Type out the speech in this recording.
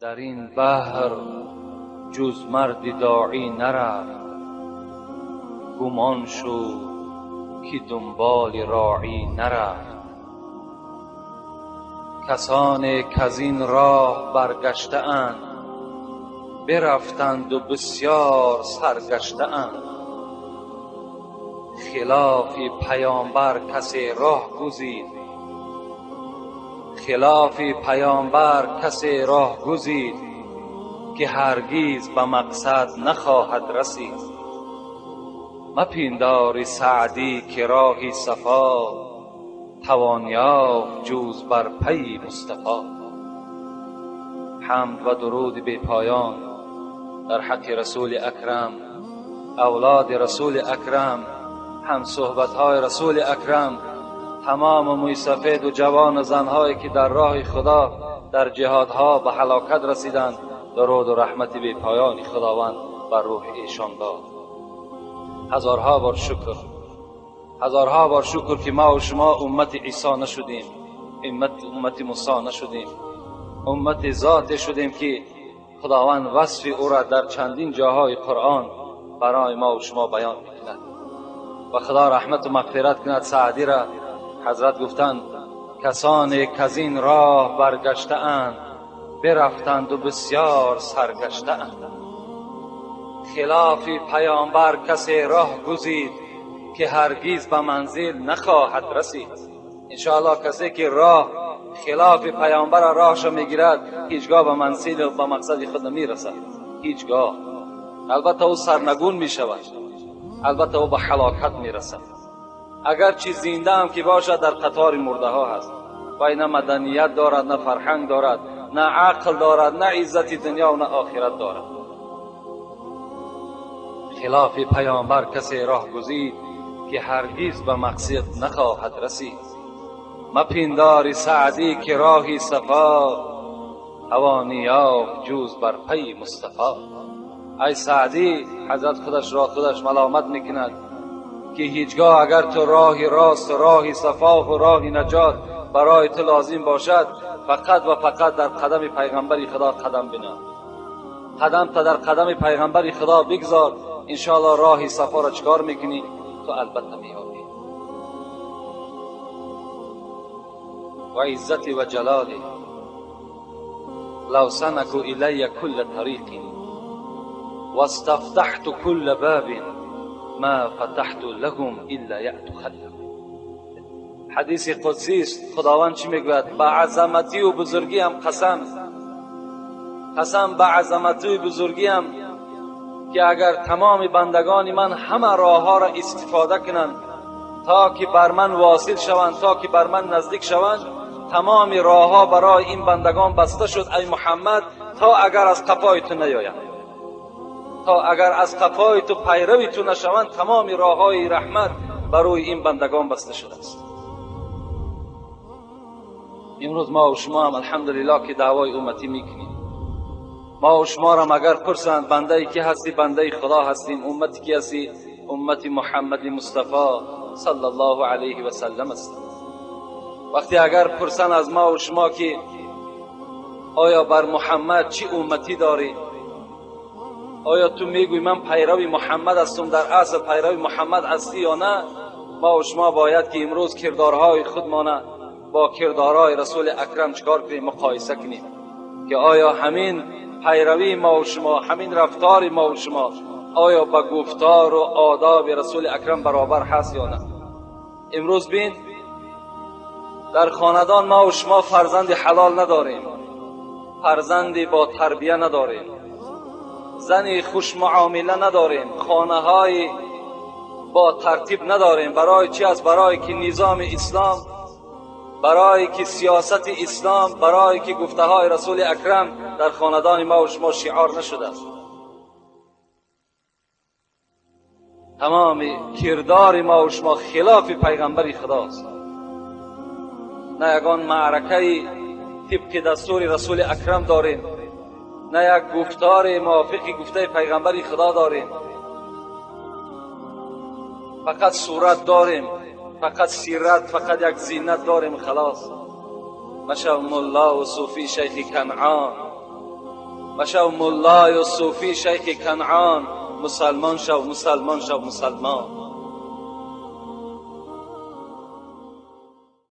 Дар ин баҳр ҷуз марди доӣ нарафт, гумон шуд ки дунболи роӣ нарафт. Касоне к-аз ин роҳ баргаштаанд, бирафтанд ва бисёр саргаштаанд. Хилофи паёмбар касе роҳ гузид, хилофи паёмбар касе роҳ гузид, ки ҳаргиз ба мақсад нахоҳад расид. Мапиндори Саъдӣ ки роҳи сафо тавон ёфт ҷуз бар пайи Мустафо. Ҳамд ва дуруди бепоён дар ҳаққи Расули Акрам, авлоди Расули Акрам, ҳамсуҳбатҳои Расули Акрам, тамоми мӯйсафеду ҷавону занҳое ки дар роҳи Худо дар ҷиҳодҳо ба ҳалокат расиданд, дуруду раҳмати бепоёни Худованд бар рӯҳи эшон бод. Ҳазорҳо бор шукр, ҳазорҳо бор шукр ки ма ва шумо уммати Исо нашудем, уммати Мусо нашудем, уммати зоте шудем ки Худованд васфи ӯро дар чандин ҷоҳои Қуръон барои ма ва шумо баён мекунад. Ва Худо раҳмату мағфират кунад Саъдиро. Ҳазрат гуфтанд: касоне к-аз ин роҳ баргаштаанд, бирафтанд ва бисёр саргаштаанд. Хилофи паёмбар касе роҳ гузид, ки ҳаргиз ба манзил нахоҳад расид. Иншоаллоҳ касе ки роҳ хилофи паёмбарро роҳашо мегирад, ҳеҷгоҳ ба манзил ба мақсади худ намерасад. Ҳеҷгоҳ. Албатта ӯ сарнагун мешавад, албатта ӯ ба ҳалокат мерасад. Агарчи зинда ҳам ки бошад, дар қатори мурдаҳо ҳаст. Вай на маданият дорад, на фарҳанг дорад, на ақл дорад, на иззати дунё ва на охират дорад. Хилофи паёмбар касе роҳ гузид, ки ҳаргиз ба мақсад нахоҳад расид. Мапиндори Саъдӣ ки роҳи сафо тавонӣ ёфт ҷуз бар пайи Мустафо. Ай Саъдӣ, ҳазрат худашро худаш маломат мекунад ки ҳеҷгоҳ агар ту роҳи рост, роҳи сафо ва роҳи наҷот барои ту лозим бошад, фақат ва фақат дар қадами пайғамбари Худо қадам бино. Қадам та дар қадами пайғамбари Худо бигзор, иншоаллоҳ роҳи сафоро чикор мекунӣ? Ту албатта меёбӣ. Ва иззати ва ҷалоли лав санаку илайя кулла тариқин вастафтаҳту кулла бабин ма фатаҳту лаҳум илла яъту хадда. Ҳадиси қудсӣ аст. Худованд чӣ мегӯяд? Ба азаматию бузургиам қасам, қасам ба азаматию бузургиам ки агар тамоми бандагони ман ҳама роҳҳоро истифода кунанд то ки бар ман восил шаванд, то ки бар ман наздик шаванд, тамоми роҳҳо барои ин бандагон баста шуд, ай Муҳаммад, то агар аз қафои ту наёянд, то агар аз қафои ту пайрави ту нашаванд, тамоми роҳҳои раҳмат барои ин бандагон баста шудааст. Имрӯз ма ва шумо ҳам алҳамдулиллоҳ ки даъвои умматӣ мекунем. Ма ва шуморо агар пурсанд бандаи ки ҳастӣ, бандаи Худо ҳастем, уммати ки ҳастӣ, уммати Муҳаммади Мустафо саллаллоҳу алайҳи васаллам ҳастем. Вақте агар пурсанд аз ма ва шумо ки оё бар Муҳаммад чӣ умматӣ дорӣ, оё ту мегӯӣ ман пайрави Муҳаммад ҳастам, дар асл пайрави Муҳаммад ҳастӣ ё на, ма ва шумо бояд ки имрӯз кирдорҳои худмона бо кирдорҳои Расули Акрам чикор кунем, муқоиса кунем ки оё ҳамин пайравии ма ва шумо, ҳамин рафтори ма ва шумо оё ба гуфтору одоби Расули Акрам баробар ҳаст ё на. Имрӯз бин, дар хонадон ма ва шумо фарзанди ҳалол надорем, фарзанди бо тарбия надорем, зани хушмуомила надорем, хонаҳои бо тартиб надорем. Барои чи аст? Барои ки низоми ислом, барои ки сиёсати ислом, барои ки гуфтаҳои Расули Акрам дар хонадони ма ва шумо шиор нашудааст. Тамоми кирдори ма ва шумо хилофи пайғамбари Худост. На ягон маъракаи тибқи дастури Расули Акрам дорем, на як гуфтори мувофиқи гуфтаи пайғамбари Худо дорем. Фақат сурат дорем, фақат сират, фақат як зинат дорем, халос. Машав мулло ва суфӣ шайхи Канъон, Машав муллаю суфӣ, шайхи Канъон. Мусалмон шав, мусалмон шав, мусалмон.